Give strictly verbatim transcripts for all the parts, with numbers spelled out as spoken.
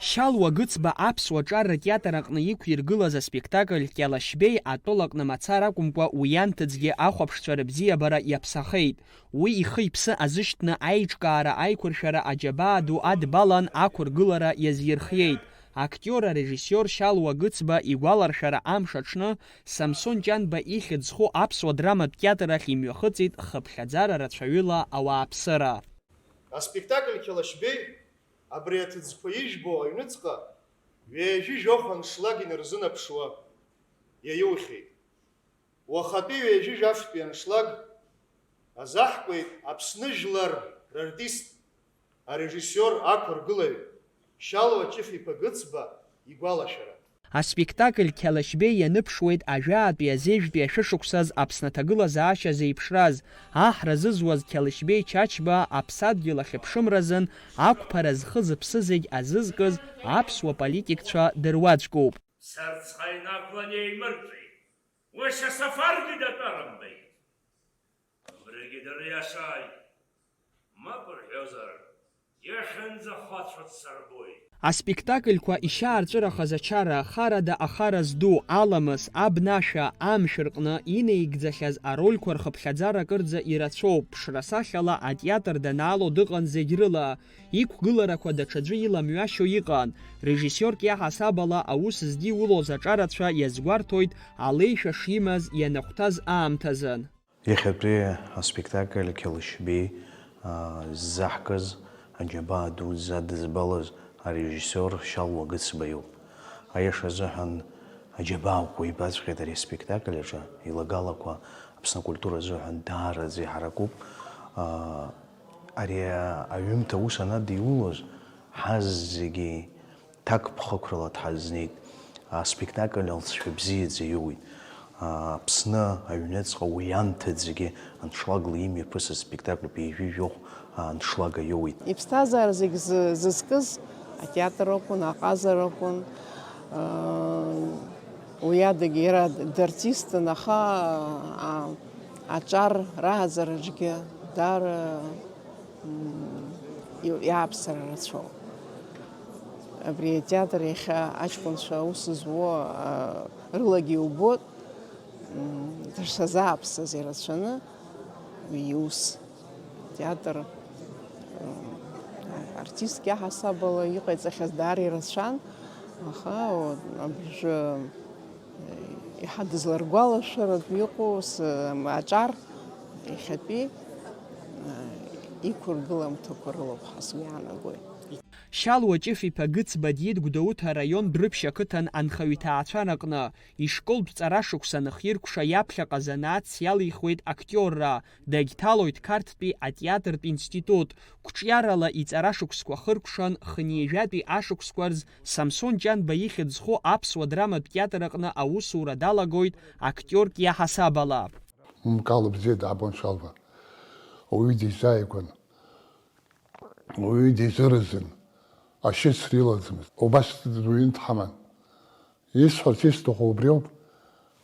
Шьалуа Гыцба аԥсуа ҿар ртеатр аҟны иқәиргылаз аспектакль Кьалашьбеи атәылаҟны мацара акәымкәа уи анҭыҵгьы ахәаԥшцәа рыбзиабара иаԥсахеит. Уи ихы-иԥсы азышьҭны аиҿкаара аиқәыршәара аџьабаа ду адбалан ақәыргылара иазирхиеит. Актиор арежиссиор Шьалуа Гыцба игәаларшәара амш аҽны Самсон Ҷанба ихьӡ зху аԥсуа драматә театр ахь имҩахыҵит хыԥхьаӡара рацәаҩыла ауааԥсыра. Аспектакль Қьалашьбеи абри аҭыӡқәа ижәбо аҩныҵҟа ҩажәи жәохә аншлаг инарзынаԥшуа иаиухьеит. Уахатәи ҩажәи жәафтәи аншлаг азаҳкуеит Аԥсны жәлар рартист, арежиссиор, ақәыргылаҩ Шьалуа Ҷыф-иԥа Гыцба игәалашәара. Аспектакль Қьалашьбеи ианыԥшуеит ажәаатәи азежәтәи ашәышықәсаз Аԥсны аҭагылазаашьа зеиԥшраз, аҳра зызуаз Қьалашьбеи Чачба аԥсадгьыл ахьыԥшымразын ақәԥара зхы-зыԥсы зегь азызкыз аԥсуа политикцәа дыруаӡәкуп. Сарцхаа инақәлан еимырҵәеит. Уашьа Сафаргьы датәарымбеит. Убригьы дыриашааит. Мап рҳәозар, иахьынӡахәацәо дсырбоит. Аспектакльқәа ишьаарҵәырахаз ачара, харада ахара зду, аламыс, абнашәа, амшә рҟны инеигӡахьаз арольқәа рхыԥхьаӡара акырӡа ирацәоуп, ԥшра-сахьала атеатр данаало дыҟан зегь рыла. Иқәгыларақәа даҽаӡәы иламҩашьо иҟан. Режиссиорк иаҳасабала аус здиулоз аҿарацәа иазгәарҭоит алеишәа шимаз ианахәҭаз аамҭазын. Иахьатәи аспектакль Қьалышьбеи, аа, ззаҳкыз аџьабаа дуӡӡа дызбалаз арежиссиор Шьалуа Гыцба иоуп. Аиаша азыҳәан, аџьабаақәа ибаҵәҟьеит ари аспектакль аҿы, илагалақәа Аԥсны акультура азыҳәан даараӡа иҳаракуп. Аа, ари аҩымҭа аус анадиулоз, ҳазегьы ҭакԥхықәрала дҳазнеит. Аспектакль алҵшәа бзиаӡа иоуит. Аԥсны аҩныҵҟа уи анҭыҵгьы аншлагла имҩаԥысыз спектакльуп, ҩажәи жәохә аншлага иоуит. Иԥсҭазаара зегь зы-, зызкыз атеатр акәын, аҟазара акәын. Уи адагьы иара дартистын, аха, а, аҿар рааӡараҿгьы даара, м, иу-, иааԥсара рацәоуп. Абри атеатр иахьа аҷкәынцәа аус зуа, а, рылагьы иубоит, м, дышазааԥсаз ирацәаны уи иус. Атеатр, м, артистк иаҳасабала иҟаиҵахьаз даара ирацәан, аха, о, абыржәы, Иаҳа дызларгәалашәаратәы иҟоу с-, аҿар иахьатәи, а, иқәыргыламҭақәа рылоуп ҳәа сгәы иаанагоит. Шьалуа Ҷыф-иԥа Гыцба диит Гәдоуҭа араион Дәрыԥшь ақыҭан анхаҩ иҭаацәараҟны, ишколтә ҵарашықәса анахиркәша иаԥхьаҟа занааҭс иалихуеит актиорра, дагьҭалоит Қарҭтәи атеатртә институт, қәҿиарала иҵарашықәсқәа хыркәшан, хынҩажәатәи ашықәсқәа рзы Самсон Ҷанба ихьӡ зху аԥсуа драматә театр аҟны аусура далагоит актиорк иаҳасабала. Мкала бзиа даабон Шьалуа. Ауаҩы дизааигәан. Ауаҩы дизыразын. Ашьыцра илаӡамызт. Убас дуаҩы дҳаман. Исҳәарц исҭаху убриоуп.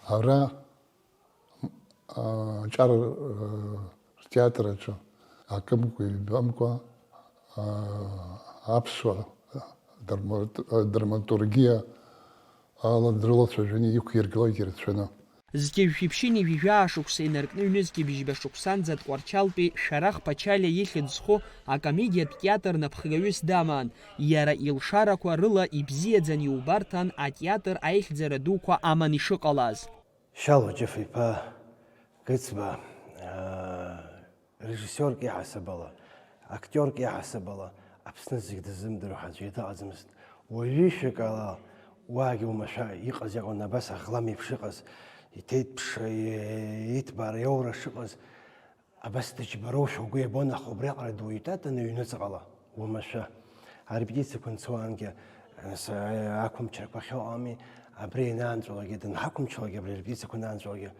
Ара Аҿар, э, ртеатр аҿы акымкәа-ҩбамкәа, а, аԥсуа драмат-, драматургиа ала дрылацәажәаны иқәиргылоит ирацәаны. Зқьи жәшәи ԥшьынҩажәи жәаа шықәса инаркны ҩнызқьи бжьба шықәсанӡа Тҟәарчалтәи Шәарах Ԥачалиа ихьӡ зху акомедиатә театр напхгаҩыс даман, иара илшарақәа рыла ибзиаӡаны иубарҭан атеатр аихьӡара дуқәа аман ишыҟалаз. Шьалуа Ҷыф-иԥа Гыцба, аа, режиссиорк иаҳасабала, актиорк иаҳасабала, Аԥсны зегь дыззымдыруа аӡәгьы дыҟаӡамызт. Уаҩы-шәак ала уаагьы уамашәа иҟаз иакәын, абас аӷлам еиԥш иҟаз, иҭеиҭԥшра, иҭбаара, иоура шыҟаз, Абас дыџьбароушәа угәы иабон, аха убриаҟара дуаҩтәатаны ҩныҵҟала, уамашәа. Арепетициақәа анцоаангьы, нас, ақәымчрақәа ахьыҟами, абри ианаанҵәалакгьы, данҳақәымчлакгьы, абри арепетициақәа анаанҵәалакгьы,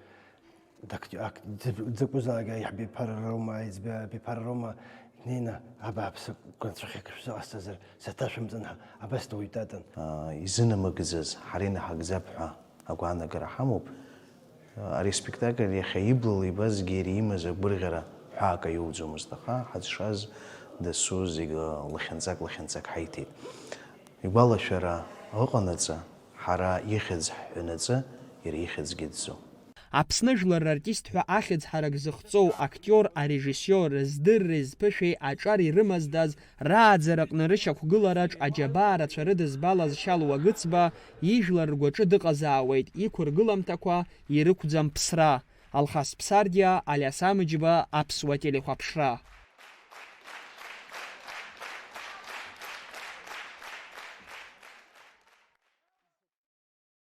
дак-, ак-, дзакә-, дзакәызаалак аиҳаб иԥара роума, аиҵбы абиԥара роума, днеины, абааԥсы, гәынҵәахьак шәзыҟасҵазар, саҭашәымҵан ҳәа, абас дуаҩтәатан. Изынамыгӡаз, ҳара инаҳагӡап ҳәа агәаанагара ҳамоуп. Ари аспектакль иахьа иблала ибазгьы иара имаз агәырӷьара ҳәаак аиуӡомызт, аха ҳазшаз дасу зегь лахьынҵак-лахьынҵак ҳаиҭеит. Игәалашәара ыҟанаҵы, ҳара ихьӡ ҳҳәанаҵы, иара ихьӡгьы ӡӡом. Аԥсны жәлар рартист ҳәа ахьӡ ҳарак зыхҵоу актиор, арежиссиор, здырреи зԥышәеи аҿар ирымаздаз, рааӡараҟны рышьақәгылараҿ аџьабаа рацәа рыдызбалаз Шьалуа Гыцба ижәлар ргәаҿы дыҟазаауеит, иқәыргыламҭақәа ирықәӡам ԥсра. Алхас Ԥсардиа, Алиас Амыџьба, Аԥсуа телехәаԥшра.